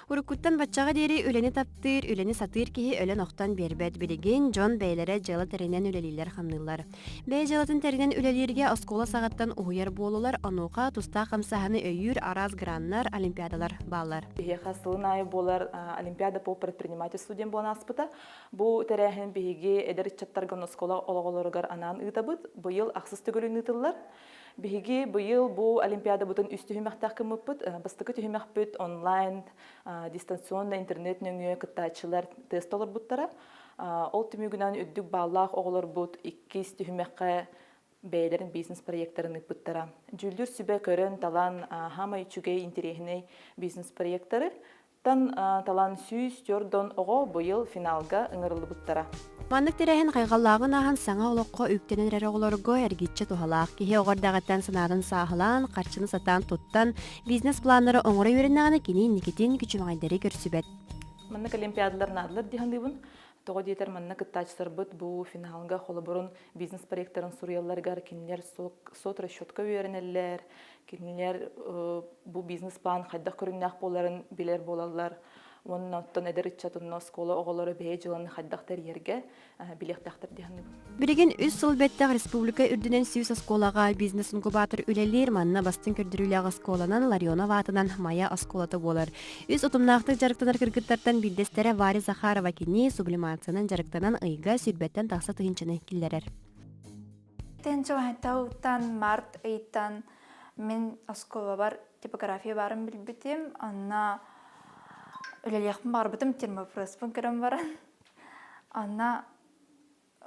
Уруккуттан баччаҕа диэри үлэни таптыыр, үлэни сатыыр киһи өлөн-охтон биэрбэт. Билигин дьон бэйэлэрэ дьыала тэринэн үлэлииллэр-хамныыллар. Бэйэ дьыалатын тэринэн үлэлииргэ оскуола саҕаттан уһуйар буолулар, онуоха тустаах хамсааһыны өйүүр араас граннар, олимпиадалар бааллар. Биһиэхэ сылын аайы буолар Олимпиада по предпринимательству диэн буолан ааспыта. Бу тэрээһин биһиги эдэр ыччаттарга оскуола оҕолоругар анаан ыытабыт. Быйыл ахсыс төгүлүн ыытыллар. Биһиги быйыл бу олимпиадабытын үс түһүмэхтээх гыммыппыт. Бастакы түһүмэхпит онлайн дистанционно интернет нөҥүө кыттааччылар тест толорбуттара. Ол түмүгүнэн үрдүк бааллаах оҕолорбут иккис түһүмэххэ бэйэлэрин бизнес-проекттарын ыыппыттара. Дьүүллүүр сүбэ көрөн, талан, хаамай үчүгэй, интэриэһинэй бизнес-проекттары Тан талан 104 оҕо быйыл финалга ыҥырыллыбыттара. Маннык тэрээһин хайҕаллааҕын ааһан саҥа олоххо үктэнэн эрэр оҕолорго эргиччи туһалаах. Киһи оҕо эрдэҕиттэн санаатын сааһылаан, харчыны сатаан туттан, бизнес-планнары оҥоро үөрэннэҕинэ кини инникитин күчүмэҕэйдэри көрсүбэт. Маннык олимпиадалар наадалар дии саныыбын. Тоҕо диэтэр манна кыттааччыларбыт бу финалга холобурун бизнес-проекттарын суруйалларыгар кинилэр сот расчетка үөрэнэллэр, кинилэр бу бизнес-план хайдах көрүҥнээх буоларын билэр буолаллар уонна оттон эдэр ыччат онно оскуола оҕолоро бэйэ дьыаланы хайдах тэрийэргэ билиэхтээхтэр дии саныыбын. Билигин үс сыл бэттэх республика үрдүнэн 100 оскуолаҕа бизнес-инкубатор үлэлиир. Манна бастыҥ көрдөрүүлээх оскуоланан Ларионов аатынан Майа оскуолата буолар. Үс утумнаахтык дьарыктанар кыргыттартан биирдэстэрэ Варя Захарова кини сублимациянан дьарыктанан ыйга сүүрбэттэн тахса тыһыынчаны киллэрэр. Тэнчуһайтауттан март ыйтан мин оскуолабар типография баарын билбитим. Онно үлэлиэхпин баҕарбытым термопресспын көрөн баран. Онно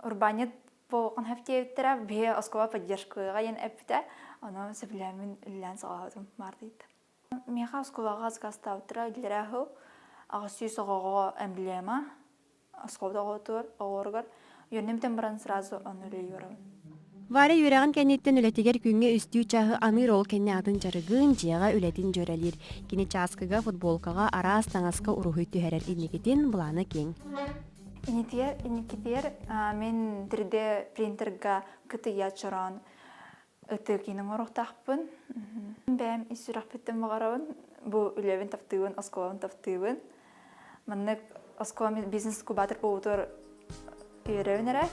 урбаанньыт буолуоххун хэптиэбиттэрэ биһи оскуола поддержкаҕа диэн эппитэ. Ону сөбүлээммин үлэлээн саҕалаабытым март ыйта. Миэхэ оскуолаҕа заказтаабыттара үлэлэрэ аһыл 800 оҕоҕо эмблема оскуола оҕолоругар үөрэнэбитэн баран сразу ону үлэлии барабын. Варя үөрэҕин кэнниттэн үлэтигэр күҥҥэ үстүү чааһы аныыр ол кэннэ атын дьарыгын, дьиэҕэ үлэтин дьүөрэлиир. Кини чааскыга, футболкаҕа, араас таҥаска уруһуй түһэрэр инникитин былаана киэҥ. Инитигэр, инникитигэр мин 3D принтерга кытыйа чороон ытыы киин оҥоруохтаахпын. Бэйэм ис сүрэхпиттэн баҕарабын. Бу үлэбин таптыыбын, оскуолабын таптыыбын. Маннык оскуола бизнес-инкубатор буолбутугар үөрэбин эрэ.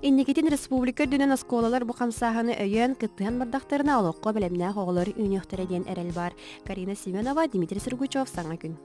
Инникитин республика үрдүнэн оскуолалар бу хамсааһыны өйөөн, кыттыһан бардахтарына олоххо бэлэмнээх оҕолор үүнүөхтэрэ диэн эрэл баар. Карина Семенова, Дмитрий Сергучев, Саҥа күн.